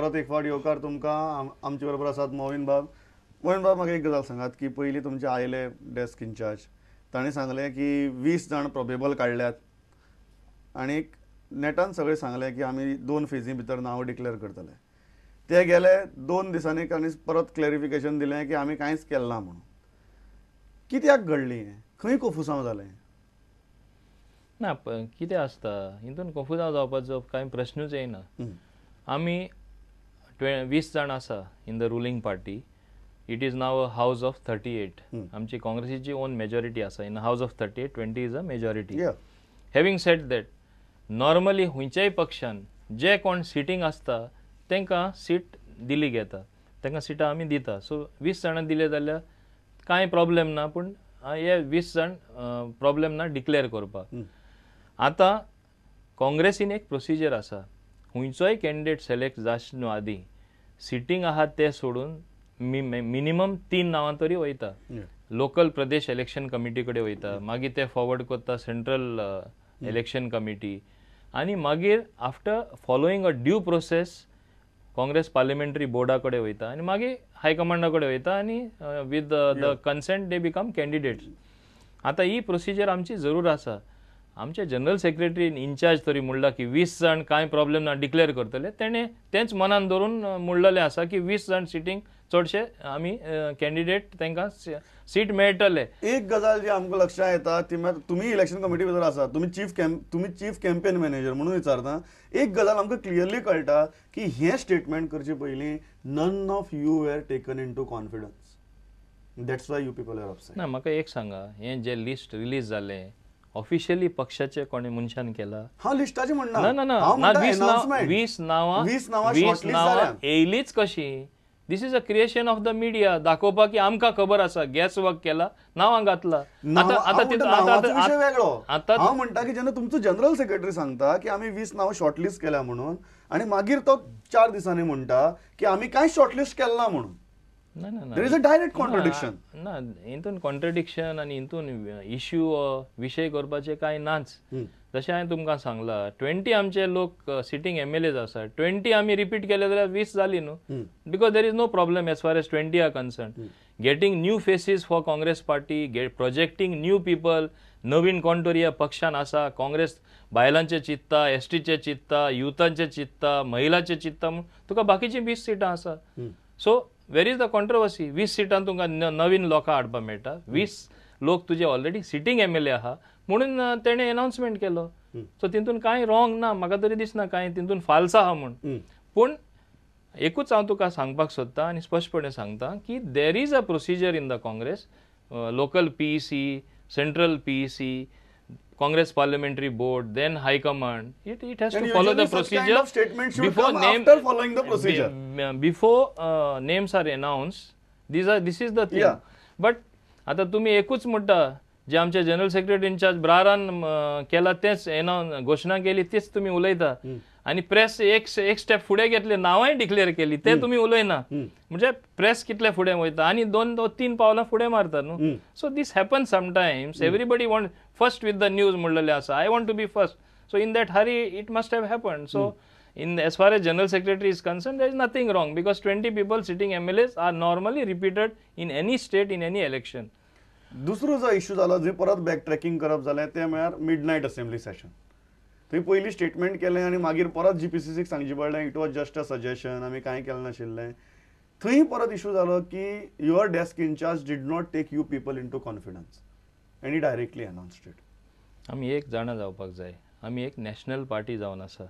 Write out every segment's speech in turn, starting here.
परत एक फावट येवकार तुमकां. आमचे बरोबर आसात मोविन बाब. मोविन बाब, म्हाका एक गजाल सांगात की पयलीं तुमचे आयले डेस्क इन्चार्ज, तांणी सांगलें की 20 जाण प्रोबेबल काडल्यात आनी नेटान सगळें सांगलें की आमी 2 फेजी भितर नांव डिक्लेअर करतले. ते गेले 2 दिसांनी आनी परत क्लॅरिफिकेशन दिलें की आमी कांयच केलें ना म्हणून. कित्याक घडली हें? खंय कोफुसांव जालें? ना, कितें आसता हितून कोफुसांव जावपाचो कांय प्रश्नूच येना. आमी 20 जाण आसा in the ruling party. It is now a house of 38. आमची काँग्रेसीची ओन मेजॉरिटी आसा. In house of 38, 20 is a majority. Having said that, normally खंयच्याय पक्षान जे कोण सिटींग आसता तांकां सीट दिली घेता, तांकां सिटां आमी दिता. सो 20 जाणां दिले जाल्यार कांय प्रॉब्लेम ना, पूण हे 20 जाण प्रॉब्लेम ना डिक्लेअर करपाक. आतां काँग्रेसीन एक प्रोसिजर आसा, खंयचोय कॅन्डिडेट सिलेक्ट जावचे आदीं सिटींग आहा ते सोडून मिनिमम 3 नांवां तरी वयता. लोकल प्रदेश इलेक्शन कमिटी कडेन वयता, मागीर ते फॉरवर्ड करता सेंट्रल इलेक्शन कमिटी, आनी मागीर after following a due process Congress parliamentary बोर्डा कडेन वयता आनी मागीर हायकमांडा कडेन वयता आनी with the consent they become candidates. आतां ही प्रोसिजर आमची जरूर आसा. आमचे जनरल सेक्रेटरी इन्चार्ज तरी म्हणला की 20 जाण कांय प्रॉब्लेम ना डिक्लेअर करतले, तेणें तेंच मनान धरून म्हणलेलें आसा की 20 जाण सिटींग चडशे आमी कॅन्डिडेट तांकां सीट मेळटले. एक गजाल जी आमकां लक्षांत येता ती म्हळ्यार तुमी इलेक्शन कमिटी भितर आसा, तुमी चीफ कॅम्पेन मॅनेजर म्हणून विचारता. एक गजाल आमकां क्लियरली कळटा की हें स्टेटमेंट करचे पयलीं none of you were taken into confidence, that's why you people are upset. ना, म्हाका एक सांगा, हें जें लिस्ट रिलीज जालें ऑफिशियली पक्षाचे कोणे मनशान केला? हांव लिस्टाचें म्हणना. ना ना ना, 20 नांवां 20 नांवां येयलीच कशी? This is a creation of the media, दाखोवपाक की आमकां खबर आसा, गॅस वर्क केला, नांवां घातला. आतां वेगळो. हांव म्हणटा की जेन्ना तुमचो जनरल सेक्रेटरी सांगता की आमी 20 नांवां शॉर्टलिस्ट केल्या म्हणून, आनी मागीर तो 4 दिसांनी म्हणटा की आमी कांय शॉर्टलिस्ट केलें ना म्हणून. ना ना, there is a direct contradiction. ना, हितून कॉन्ट्रडिक्शन आनी हितून इश्यू विशय करपाचे कांय नाच. जशें हांवें तुमकां सांगलां, 20 आमचे लोक सिटींग MLAs आसा, 20 आमी रिपीट केले जाल्यार 20 जाली न्हू, because there is no problem as far as 20 are concern. Getting new faces for Congress party, projecting new people, नवीन कोण तरी ह्या पक्षान आसा, काँग्रेस बायलांचें चिंत्ता, एसटीचें चिंत्ता, युथांचें चिंत्ता, महिलांचें चिंत्ता, म्हूण तुका बाकीचीं 20 सिटां आसा. So where is the controversy? 20 सिटां तुमकां नवीन लोकां हाडपाक मेळटा, 20 लोक तुजे ऑलरेडी सिटींग MLA आहा म्हणून तेणें एनावन्समेंट केलो. सो तितून कांय रॉंग ना, म्हाका तरी दिसना कांय तितून फाल्स आहा म्हूण. पूण एकूच हांव तुका सांगपाक सोदता आनी स्पश्टपणे सांगता की there is a procedure in the Congress, local PEC, central PEC, Congress parliamentary board, then high command. It has to follow the procedure before name following the procedure, before names are announce. This is the thing. But आतां तुमी एकूच म्हणटा, जे आमचे general secretary in-charge ब्रारान केला तेच announce घोशणा केली तीच तुमी उलयता, आनी प्रेस एक स्टेप फुडें घेतले, नांवांय डिक्लेअर केली ते तुमी उलयना. म्हणजे प्रेस कितले फुडें वयता आनी 2 3 पावलां फुडें मारता न्हू. So this happen sometimes, everybody want first with the news म्हणलेलें आसा, I want to be first. So in that hurry it must have happen. So in as far as general secretary is concern, there is nothing wrong, because 20 people sitting MLAs are normally repeated in any state in any election. दुसरो जो issue जालो, जे परत back tracking करप जालें तें म्हळ्यार midnight assembly Seshan. थंय पयलीं स्टेटमेंट केलें आनी मागीर परत GPCCक सांगचें पडलें it was just a suggestion, आमी कांय केलें नाशिल्लें. थंय परत इश्यू जालो की your desk incharge did not take you people into confidence and he directly announced it. आमी एक जाणा जावपाक जाय, आमी एक नॅशनल पार्टी जावन आसा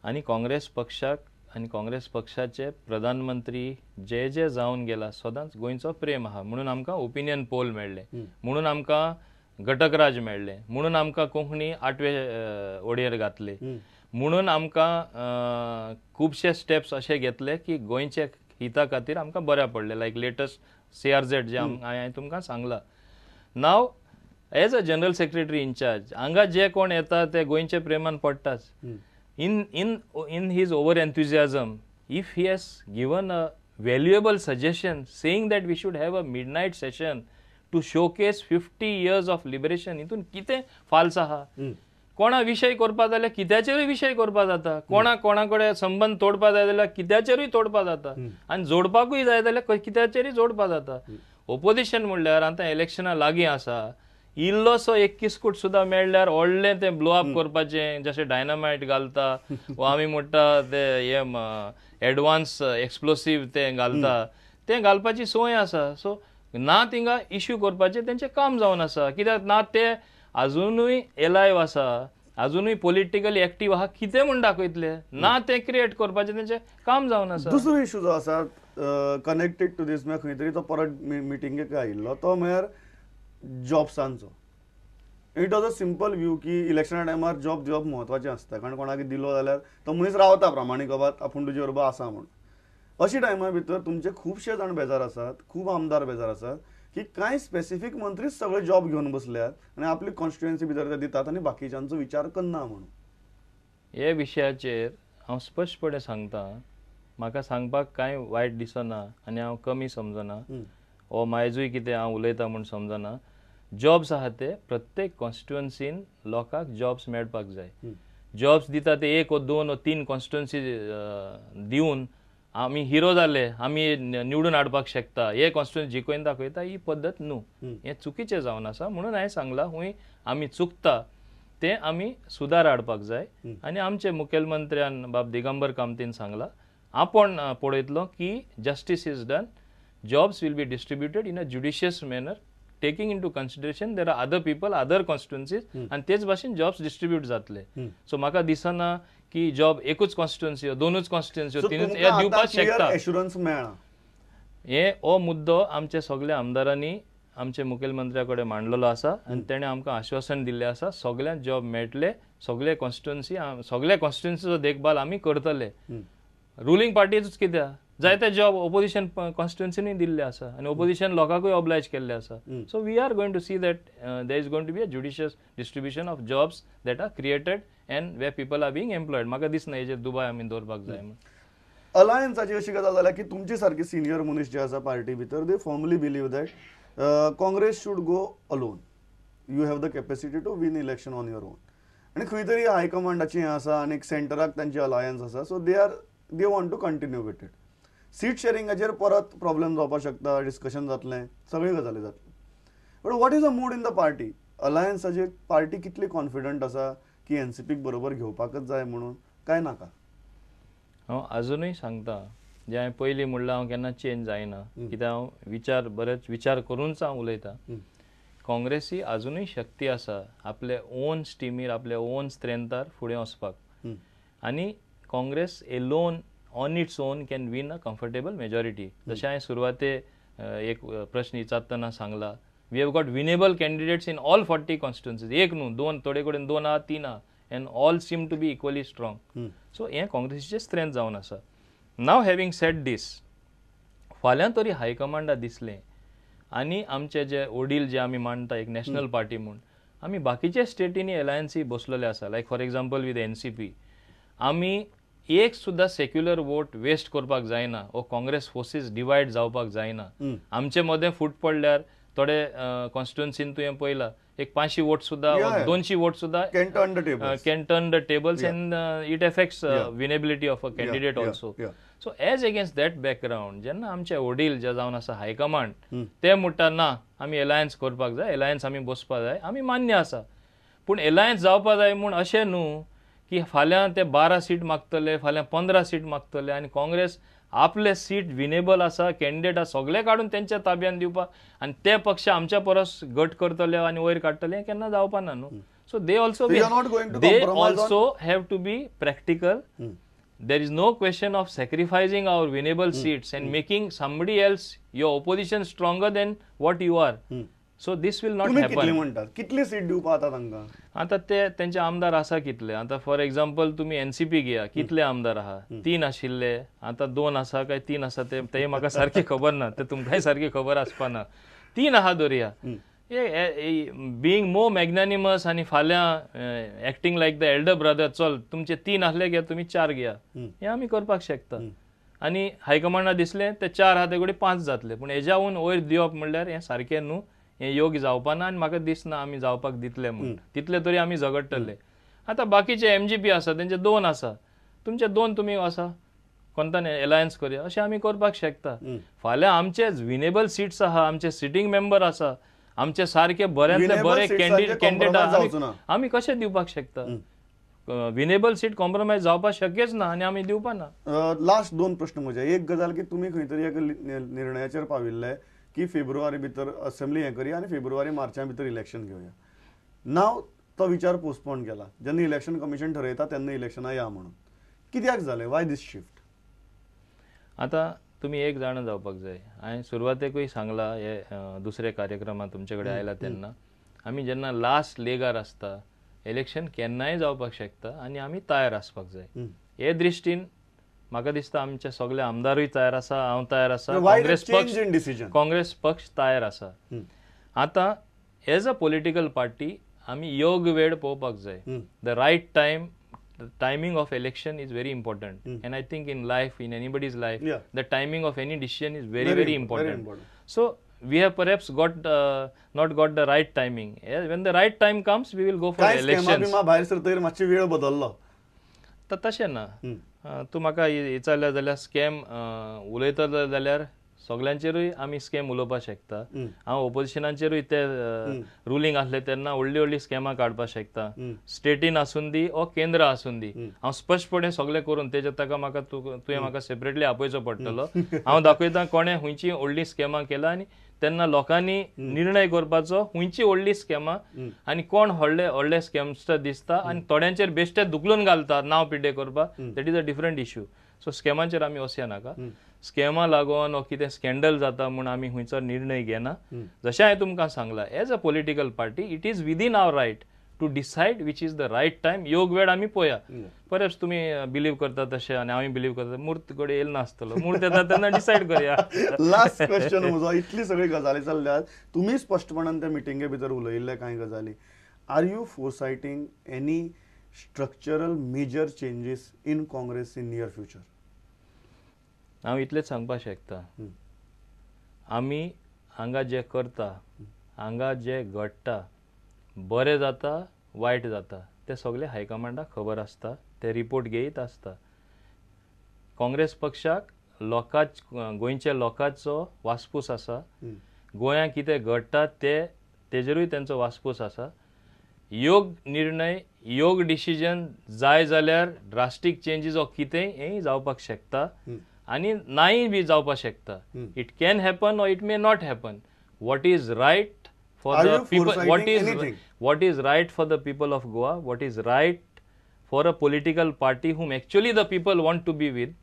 आनी काँग्रेस पक्षाक आनी काँग्रेस पक्षाचे प्रधानमंत्री जे जे जावन गेला सदांच गोंयचो प्रेम आहा म्हणून आमकां ओपिनियन पोल मेळ्ळें, म्हणून आमकां घटकराज मेळ्ळें, म्हणून आमकां कोंकणी 8वे ओडयेर घातले, म्हणून आमकां खुबशे स्टेप्स अशे घेतले की गोंयचे हिता खातीर आमकां बऱ्या पडले, लायक लेटस्ट CRZ जे हांवें तुमकां सांगलां. Now as a general secretary incharge हांगा जे कोण येता ते गोंयचे प्रेमान पडटाच. In his over enthusiasm, if he has given a valuable suggestion saying that we should have a midnight session to showcase 50 years of liberation, हितून कितें फाल्स आहा? कोणा विशय करपा जाल्यार कित्याचेरूय विशय करपा जाता, कोणा कोणा कडेन संबंद तोडपा जाय जाल्यार कित्याचेरूय तोडपा जाता आनी जोडपाकूय जाय जाल्यार कित्याचेरूय जोडपा जाता. ओपोजिशन म्हणल्यार आतां इलेक्शनां लागीं आसा, इल्लोसो एक किस्कूट सुद्दां मेळ्ळ्यार व्हडलें तें ब्लो अप करपाचें, जशें डायनामायट घालता वा आमी म्हणटा ते हे एडवान्स एक्सप्लोसीव तें घालता, तें घालपाची संवय आसा. सो ना थिंगा इश्यू करपाचें तेंचें काम जावन आसा, कित्याक ना ते अजुनूय एलायव आसा, अजुनूय पॉलिटिकली एक्टीव आहा कितें म्हूण दाखयतले, ना तें क्रिएट करपाचें तेंचें काम जावन आसा. दुसरो इश्यू जो आसा कनेक्टेड टू दीस, म्हळ्यार खंय तरी तो परत मिटिंगेक आयिल्लो तो म्हळ्यार जॉब्सांचो. It was a simple view की इलेक्शना टायमार जॉब दिवप म्हत्वाचें आसता, कारण कोणाक दिलो जाल्यार तो मनीस रावता प्रामाणीक बाबा आपूण तुजे बरोबर आसा म्हूण. अशी टायमा भितर तुमचे खुबशे जाण बेजार आसात, खूब आमदार बेजार आसात की कांय स्पेसिफीक मंत्रीच सगळे जॉब घेवन बसल्यात आनी आपली कॉन्स्टिट्युएन्सी भितर ते दितात आनी बाकीच्यांचो विचार करना म्हणून. हे विशयाचेर हांव स्पश्टपणे सांगता, म्हाका सांगपाक कांय वायट दिसना आनी हांव कमी समजना ओ मायजूय कितें हांव उलयता म्हूण समजना. जॉब्स आहा ते प्रत्येक कॉन्स्टिट्युएन्सीन लोकांक जॉब्स मेळपाक जाय. जॉब्स दिता ते एक ओ दोन ओ तीन कॉन्स्टिट्युएन्सी दिवन आमी हिरो जाले, आमी निवडून हाडपाक शकता, हे कॉन्स्टिट्युएन्सी जिखोवन दाखयता, ही पद्दत न्हू, हें चुकीचें जावन आसा. म्हणून हांवें सांगलां हुंय आमी चुकता तें आमी सुदार हाडपाक जाय. आनी आमचे मुखेलमंत्र्यान बाब दिगंबर कामतीन सांगलां आपूण पळयतलो की justice is done, jobs will be distributed in a judicious manner, taking into consideration there are other people, other constituencies, आनी तेच भाशेन जॉब्स डिस्ट्रिब्यूट जातले. सो म्हाका दिसना की जॉब एकूच कॉन्स्टिट्युएन्सी, दोनूच कॉन्स्टिट्युएन्सी, तिनूच हे दिवपाक शकता. एश्युरन्स मेळ्ळा हे हो मुद्दो आमचे सगळे आमदारांनी आमचे मुखेलमंत्र्या कडेन मांडलेलो आसा आनी तेणें आमकां आश्वासन दिल्लें आसा सगळ्यांक जॉब मेळटले, सगळे कॉन्स्टिट्युएन्सी, सगळे कॉन्स्टिट्युएन्सीचो देखभाल आमी करतले. रुलींग पार्टीच कित्याक जायते जॉब ओपोजिशन कॉन्स्टिट्युएन्सीनूय दिल्ले आसा आनी ओपोजिशन लोकांकूय ऑब्लायज केल्ले आसा. So we are going to see that there is going to be a judicious distribution of jobs that are created and where people are being employed. म्हाका दिसना हेजेर दुबाव आमी दवरपाक जाय म्हूण. अलायन्साची अशी गजाल जाल्या की तुमची सारकी सिनियर मनीस जे आसा पार्टी भितर, they firmly believe that Congress should go alone, you have the capacity to win election on your own. आनी खंय तरी हायकमांडाची हें आसा आनी सेंटराक तांची अलायन्स आसा, so they want to continue with it. Seat शेरिंगाचेर परत प्रॉब्लेम जावपाक शकता, डिस्कशन जातलें, सगळ्यो गजाली जातल्यो. But what is a mood in the party? अलायन्साचेर party कितली कॉन्फिडंट आसा की एनसीपीक बरोबर घेवपाकच जाय म्हणून काय नाका? हांव अजुनूय सांगता जें हांवें पयलीं म्हणलां, हांव केन्ना चेंज जायना, कित्याक हांव विचार बरेच विचार करूनच हांव उलयतां. काँग्रेसी अजुनूय शक्ती आसा आपले ओन स्टिमीर, आपले ओन स्ट्रेंथार फुडें वचपाक, आनी Congress alone on its own can win a comfortable majority. जशें हांवें सुरवाते एक प्रश्न विचारतना सांगला, we have got winnable candidates in all 40 constituencies. एक न्हू, दोन, थोडे कडेन दोन आहा, तीन आहा, and all seem to be equally strong. So हें काँग्रेसीचें स्ट्रेंथ जावन आसा. नाव हॅविंग सेड दीस, फाल्यां तरी हायकमांडा दिसलें आनी आमचे जे वडील जे आमी मानता एक नॅशनल पार्टी म्हूण, आमी बाकीच्या स्टेटींनी एलायन्सी बसलेले आसा, like for example with NCP, आमी एक सुद्दां सेक्युलर वोट वेस्ट करपाक जायना वो काँग्रेस फोर्सीस डिवायड जावपाक जायना. आमचे मदें फूट पडल्यार थोडे कॉन्स्टिट्युएन्सीन तुवें पळयला एक 500 वोट सुद्दां, 200 वोट सुद्दां can turn the tables and it affects winnability of a candidate also. So as against that background जेन्ना आमचे वडील जे जावन आसा हायकमांड ते म्हणटा ना आमी एलायन्स करपाक जाय, एलायन्स आमी बसपाक जाय, आमी मान्य आसा. पूण एलायन्स जावपाक जाय म्हूण अशें न्हू की फाल्यां ते 12 सीट मागतले, फाल्यां 15 सीट मागतले आनी काँग्रेस आपले सीट विनेबल आसा, कॅन्डिडेट आसा, सगळे काडून तेंच्या ताब्यान दिवपाक आनी ते पक्ष आमच्या परस घट करतले आनी वयर काडटले, हें केन्ना जावपा ना न्हू. So they also have to be practical. There is no question of sacrificing our winnable seats and making somebody else, your opposition, stronger than what you are. So this will not happen. कितली seat दिवपा आता तांकां? आता ते तेंचे आमदार आसा कितले? आता फॉर एक्झाम्पल तुमी एनसीपी घेया, कितले आमदार आहा? 3 आशिल्ले, आता 2 आसा काय 3 आसा ते म्हाका सारकी खबर ना, ते तुमकांय सारकी खबर आसपा ना. 3 आहा दवरया. बीइंग मोर मॅग्नॅनिमस आनी फाल्यां acting like the elder brother, चल तुमचे 3 आसले घे, तुमी 4 घेया, हें आमी करपाक शकता. आनी हायकमांडा दिसलें ते 4 आहा ते कडेन 5 जातले, पूण हेज्याहून वयर दिवप म्हणल्यार हें सारकें न्हू, हें योग्य जावपा ना आनी म्हाका दिसना आमी जावपाक दितले म्हूण. तितले तरी आमी झगडटले. आतां बाकीचे MGP आसा तेंचे 2 आसा, तुमचे 2 तुमी आसा कोणतान एलायन्स करया, अशें आमी करपाक शकता. फाल्यां आमचे विनेबल सिट्स आहा, आमचे सिटींग मेंबर आसा, आमचे सारके बऱ्यांतले बरे कॅन्डिडेट आमी कशें दिवपाक शकता? विनेबल सीट कॉम्प्रोमायज जावपाक शक्यच ना आनी आमी दिवपा ना. लास्ट 2 प्रश्न म्हजे. एक गजाल की तुमी खंय तरी एक निर्णयाचेर पाविल्ले की फेब्रुवारी भितर असेंब्ली हें करया आनी फेब्रुवारी मार्चा भितर इलेक्शन घेवया. नाव तो विचार पोस्टपोन केला, जेन्ना इलेक्शन कमिशन ठरयता तेन्ना इलेक्शनां या म्हणून. कित्याक जालें? वाय दीस शिफ्ट? आतां तुमी एक जाणा जावपाक जाय, हांवें सुरवातेकूय सांगलां हे दुसऱ्या कार्यक्रमांत तुमचे कडेन आयला तेन्ना, आमी जेन्ना लास्ट लेगार आसता इलेक्शन केन्नाय जावपाक शकता आनी आमी तयार आसपाक जाय. हे दृश्टीन म्हाका दिसता आमचे सगळे आमदारूय तयार आसा, हांव तयार आसा, काँग्रेस पक्ष तयार आसा. आतां एज अ पॉलिटिकल पार्टी आमी योग्य वेळ पळोवपाक जाय. The right time, the timing of election is very important, and I think in life, in anybody's life, the timing of any decision is very, very important. So we have perhaps got not got the right timing. When the right time comes, we will go for elections. भायर सरतकीर मातशी वेळ बदललो. तर तशें ना, तूं म्हाका विचारल्या जाल्यार स्कॅम उलयता जाल्यार सगल्यांचेरूय आमी स्कॅम उलोवपाक शकता. हांव ओपोजिशनाचेरूय ते रुलींग आसले तेन्ना व्हडली व्हडली स्कॅमां काडपाक शकता, स्टेटीन आसून दी ओ केंद्र आसून दी. हांव स्पश्टपणे सगळें करून तेजे ताका म्हाका तुवें म्हाका सेपरेटली आपयचो पडटलो. हांव दाखयता कोणें खंयची व्हडली स्कॅमां केला आनी तेन्ना लोकांनी निर्णय करपाचो खंयची व्हडली स्कॅमां आनी कोण व्हडले व्हडले स्कॅमस्टर दिसता आनी थोड्यांचेर बेश्टे धुकलून घालता नांव पिड्डे करपाक. That is a different issue. So स्कॅमांचेर आमी वचया नाका. स्कॅमा लागून कितें स्कॅन्डल जाता म्हूण आमी खंयचो निर्णय घेना. जशें हांवें तुमकां सांगलां, as a political party it is within our right to decide which is the right time. योग्य वेळ आमी पळोवया. परस तुमी बिलीव करता तशें आनी हांवूय बिलीव करता, मूर्त कडेन येयलो नासतलो, मूर्त येता तेन्ना डिसायड करया. लास्ट क्वेश्चन म्हजो, इतली सगळी गजाली चल्ल्यात, तुमी स्पश्टपणान त्या मिटिंगे भितर उलयिल्ले कांय गजाली. Are you foresighting any structural major changes in Congress in near future? हांव इतलेंच सांगपाक शकता, आमी हांगा जें करता, हांगा जें घडटा, बरें जाता वायट जाता तें सगळें हायकमांडाक खबर आसता, ते रिपोर्ट घेयत आसता. काँग्रेस पक्षाक गोंयच्या लोकांचो वासपूस आसा, गोंयांत कितें घडटा ते तेजेरूय तेंचो वासपूस आसा. योग्य निर्णय, योग्य डिसिजन जाय जाल्यार ड्रास्टीक चेंजीस वो कितेंय हेंय जावपाक शकता आनी नाय बी जावपाक शकता. It can happen or it may not happen. What is right for the people, what is right for the people of Goa, what is right for a political party whom actually the people want to be with,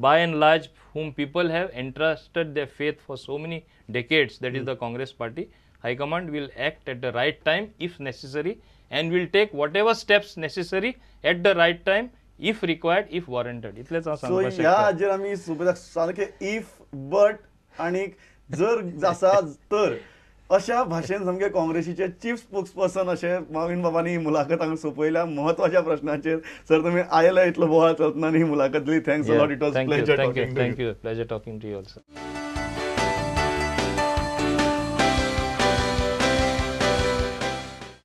by and large whom people have entrusted their faith for so many decades, that is the Congress party. High command will act at the right time if necessary and will take whatever steps necessary at the right time if required, if warranted. इतलेंच हांव सांगपाक शकता. ह्या हाजेर आमी सारकें if but आनी जर आसा तर अशा भाशेन सामके काँग्रेसीचे चीफ स्पोक्सपर्सन अशें मॉविन बाबांनी ही मुलाखत हांगा सोंपयल्या. म्हत्वाच्या प्रश्नाचेर सर तुमी आयले, इतलो बोवाळ चलतना ही मुलाखत दिली. Thanks a lot. It was pleasure talking to you. Thank you. Pleasure talking to you also.